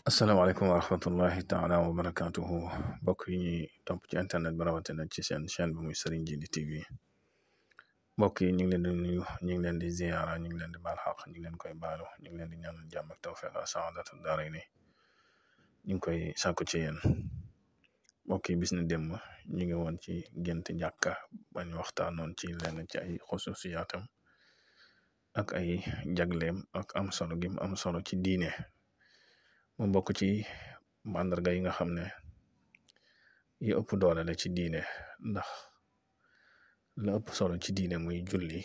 asalaamaaleykum wa rahmatullahi taala wa barakatuhu mbokk yi ñuy topp ci internet bi rawatina ci seen chaîne bi muy Serigne Djily TV mbokk yi ñu ngi leen di nuyu ñu ngi leen di ziyaara ñu ngi leen di baal xaq ñu ngi leen koy baalu ñu ngi leen di ñaanal jàmm ak tawfiq ak saadatu daarayni ñu ngi koy sàkku ci yéen mbokk yi bis na démb ñu ngi woon ci gént jàkka bañ waxtaanoon ci lenn ci ay xususiyaatam ak ay jagleem ak am solo gim am solo ci diine mu bokk ci màndarga yi nga xam ne yi ëpp doole la ci diine ndax la ëpp solo ci diine muy julli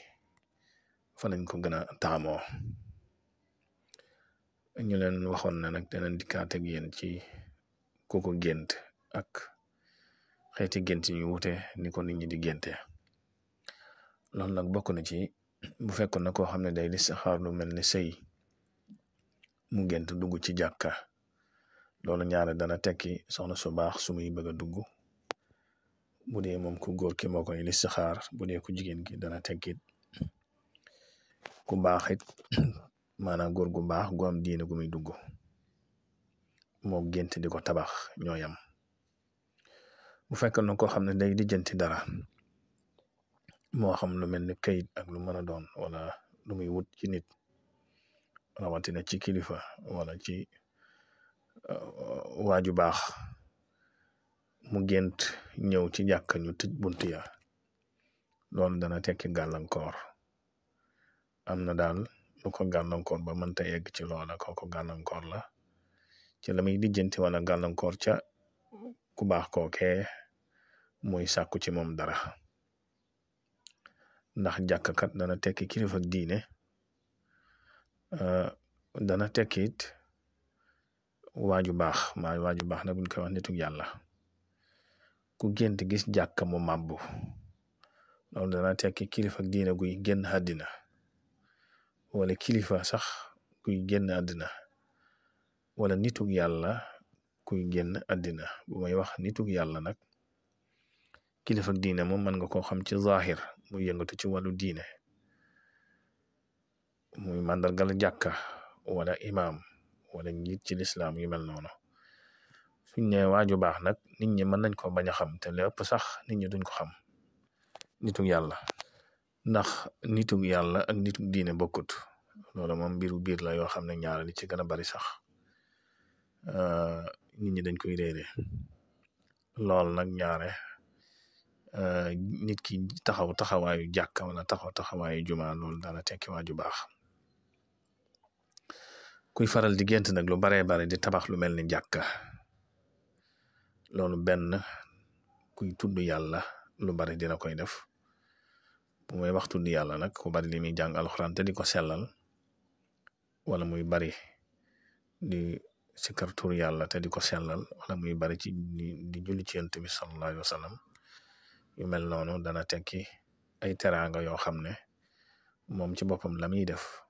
fa lañ ko gën a taamoo ñu leen waxoon na nag danañ dikkaat ak yéen ci ku ko gént ak xeeti gént ñu wute ni ko nit ñi di génte loolu nag bokk na ci bu fekkoon na koo xam ne day listixaar lu mel ni sëy mu gént dugg ci jàkka loolu ñaare dana tekki soxna su baax su muy bëgg a dugg bu dee moom ku góor ki moo koy listixaar bu dee ku jigéen ki dana tekkit ku baax it maanaam góor gu baax gu am diine gu muy dugg moo gént di ko tabax ñoo yam bu fekkoon na koo xam ne day lijjanti dara moo xam lu mel ni kayit ak lu mën a doon wala lu muy wut ci nit rawatina ci kilifa wala ci waaju baax mu gént ñëw ci jàkk ñu tëj bunt ya loolu dana tekki gàllankoor am na daal lu ko gàllankoor ba mënta yegg ci loola kooko gàllankoor la ci la muy lijjanti wala gàllankoor ca ku baax kookee muy sàkku ci moom dara ndax jàkkakat dana tekki kilifa ak diine dana tekkit waaju baax waaju baax nag buñ koy wax nituk yàlla ku gént gis jàkka mu màbbu loolu dana tekki kilifa ak diine guy génn àddina wala kilifa sax kuy génn àddina wala nituk yàlla kuy génn àddina bu may wax nituk yàlla nag kilifa ak diine moom mën nga koo xam ci zahir muy yëngatu ci wàllu diine muy màndargal jàkka wala imaam wala njiit ci lislaam yu mel noonu suñ ne waaju baax nag nit ñi mën nañ ko bañ a xam te lépp sax nit ñi duñ ko xam nituk yàlla ndax nituk yàlla ak nituk diine bokkut loolu moom mbiru biir la yoo xam ne ñaara li ci gën a bari sax nit ñi dañ koy réere lool nag ñaare nit ki taxawaayu jàkka wala taxawaayu juma loolu dana tekki waaju baax kuy faral di gént nag lu baree bare di tabax lu mel ni jàkka loolu benn kuy tudd yàlla lu bari dina koy def bu may wax tudd yàlla nag ku bari li muy jàng alxuraan te di ko sellal wala muy bari di sikar tur yàlla te di ko sellal wala muy bari ci di julli ci yonent bi sallallahu alayhi wa sallam yu mel noonu dana tekki ay teraanga yoo xam ne moom ci boppam la muy def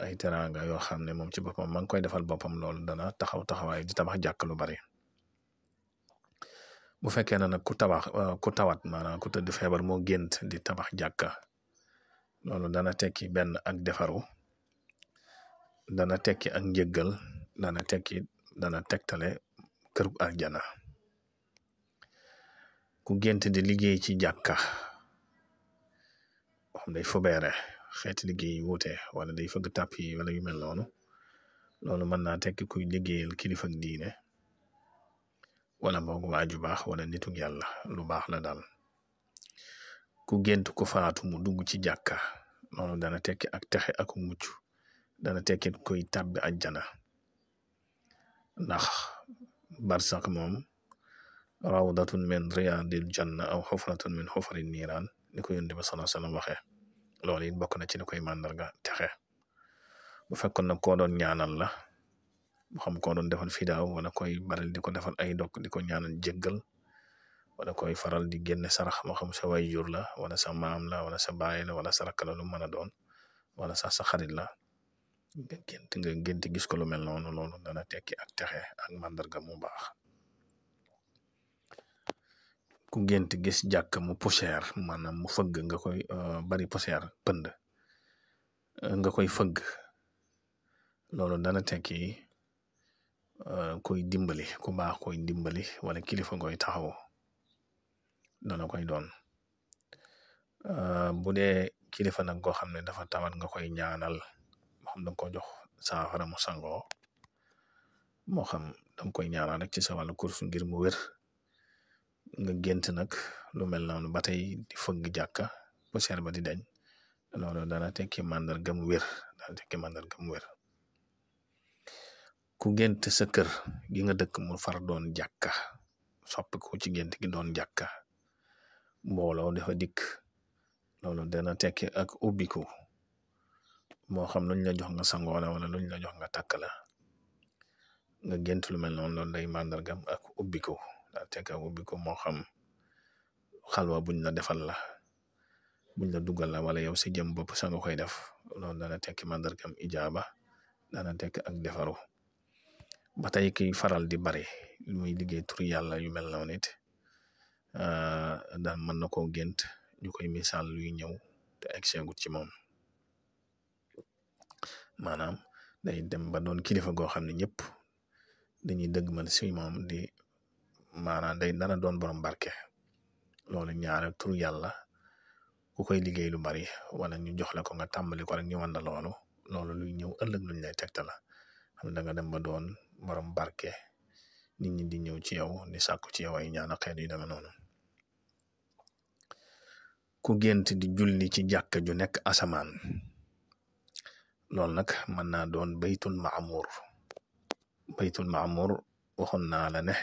ay teraanga yoo xam ne moom ci boppam ma ngi koy defal boppam loolu dana taxawaay di tabax jàkk lu bari bu fekkee na nag ku tawat maanaam ku tëdd feebar moo gént di tabax jàkka loolu dana tekki benn ak defaru dana tekki ak njëggal dana tegtale kërug aljana ku gént di liggéey ci jàkka xam day fobeere xeeti liggéey wuute wala day fëgg tàpp yi wala yu mel noonu loolu mën naa tekki kuy liggéeyal kilifa ak diine wala boog waaju baax wala nituk yàlla lu baax la daal ku gént ku faatu mu dugg ci jàkka loolu dana tekki ak texe ak mucc dana tekki kuy tàbbi ajjana ndax barsax moom rawdatun min riyadil janna aw xufratun min xufari niiraan ni ko yonent bi sallallahu alayhi wasallam waxee loolu it bokk na ci li koy màndarga texe bu fekkoon nag koo doon ñaanal la bu xam koo doon defal fidaaw wala koy baral di ko defal ay dok di ko ñaanal jéggal wala koy faral di génne sarax moo xam sa waajur la wala sa maam la wala sa baay la wala sa rakk la lu mën a doon wala sax sa xarit la nga gént gis ko lu mel noonu loolu dana tekki ak texe ak màndarga mu baax ku gént gis jàkk mu poussière maanaam mu fëgg nga koy bari poussière pënd nga koy fëgg loolu dana tekki koy dimbali ku baax koy dimbali wala kilifa goy taxaw dana koy doon. bu dee kilifa nag koo xam ne dafa tawat nga koy ñaanal moo xam danga ko jox saafara mu sangoo moo xam danga koy ñaanal rek ci sa wàllu kursu ngir mu wér nga gént nag lu mel noonu ba tey di fëgg jàkka poussière ba di dañ loolu dana tekki màndargam wér dana tekki màndargam wér. ku gént sa kër gi nga dëkk mu far doon jàkka soppi ko ci gént gi doon jàkka mbooloo dafa dikk loolu dana tekki ak ubbiku moo xam luñ la jox nga sangoo la wala luñ la jox nga takk la nga gént lu mel noonu loolu day màndargam ak ubbiku daa tekki ak ubbiku moo xam xalwa buñ la defal la buñ la dugal la wala yow si jëm bopp sa nga koy def loolu dana tekki màndargam ijaaba dana tekki ak defaru. ba tey kiy faral di bari muy liggéey turi yàlla yu mel noonu it daan mën na koo gént ñu koy misaal luy ñëw te egg seegut ci moom maanaam day dem ba doon kilifa goo xam ne ñëpp dañuy dëgg man si moom di maanaam day dana doon borom barke. loolu ñaare turu yàlla ku koy liggéey lu bari wala ñu jox la ko nga tàmbali ko rek ñu wan la loolu luy ñëw ëllëg luñ lay tegta la xam ne da nga dem ba doon borom barke nit ñi di ñëw ci yow di sàkku ci yow ay ñaan xeet yu demee noonu. ku gént di julli ci jàkka ju nekk asamaan loolu nag mën naa doon baytul maamur waxoon naa la ne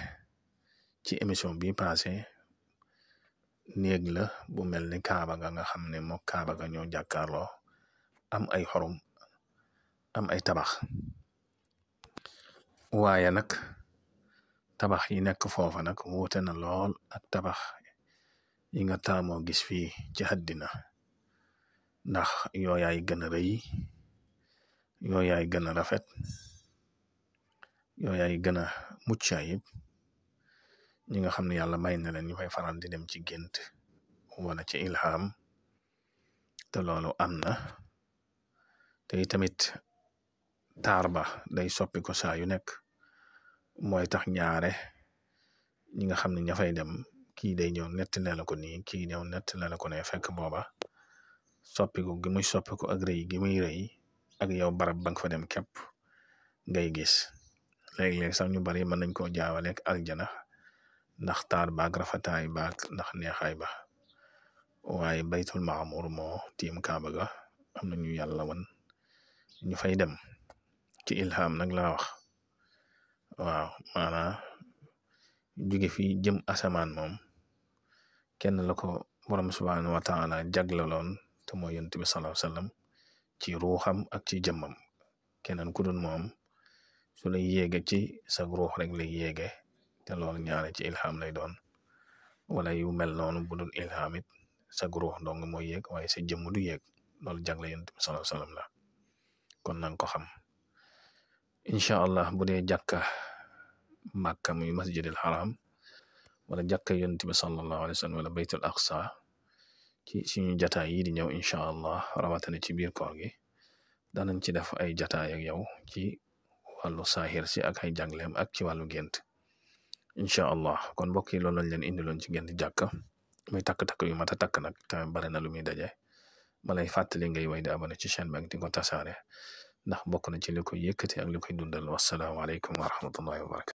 ci émission bi passé néeg la bu mel ni kaaba nga xam ne moo kaaba ga ñoo jàkkaarloo am ay xorom am ay tabax waaye nag tabax yi nekk foofa nag wuute na lool ak tabax yi nga taamoo gis fii ci àddina ndax yooyaay gën a rëy yooyaay gën a rafet yooyaay gën a mucc ayib ñi nga xam ne yàlla may na leen ñu fay faral di dem ci gént wala ci ilham te loolu am na te tamit taar ba day soppi ko saa yu nekk mooy tax ñaare ñi nga xam ne ña fay dem kii day ñëw nettali la ko nii kii ñëw nettali la ko ne fekk booba soppiku gi muy soppiku ak rëy gi muy rëy ak yow barab ba nga fa dem képp ngay gis léeg-léeg sax ñu bari mën nañ koo jaawaleek aljana ndax taar baag rafetaay baag ndax neexaay ba waaye baytul maamur moo tiim kaaba ga am na ñu yàlla wan ñu fay dem ci ilham nag laa wax waaw maanaa jóge fi jëm asamaan moom kenn la ko borom subhanahu wa taala jaglaloon te mooy yonent bi sallallahu alayhi wasallam ci ruuxam ak ci jëmmam keneen ku dul moom su lay yéege ci sa ruux rek lay yéege te loolu ñaare ci ilham lay doon wala yu mel noonu bu dul ilham it sa ruux dong mooy yéeg waaye sa jëmm du yéeg loolu jagle yonent bi sallallahu alayhi wasallam la kon nanga ko xam incha allah bu dee jàkka Makka muy masjidil haram wala jàkka yonent bi sallallahu alayhi wasallam wala baytul aqsa ci suñu jataay yi di ñëw incha allah rawatina ci biir koor gi danañ ci def ay jataay ak yow ci wàllu saahir si ak ay jàngleem ak ci wàllu gént incha allah kon mbokk yi loolu lañ leen indiloon ci gént jàkka muy takk-takk yu mat a takk nag te bari na lu muy daje ma lay fàttali ngay way di abonné ci chaîne bi ak di ko tasaare ndax bokk na ci li koy yëkkati ak li koy dundal wassalaamu aleykum wa rahmatullahi wa barakatu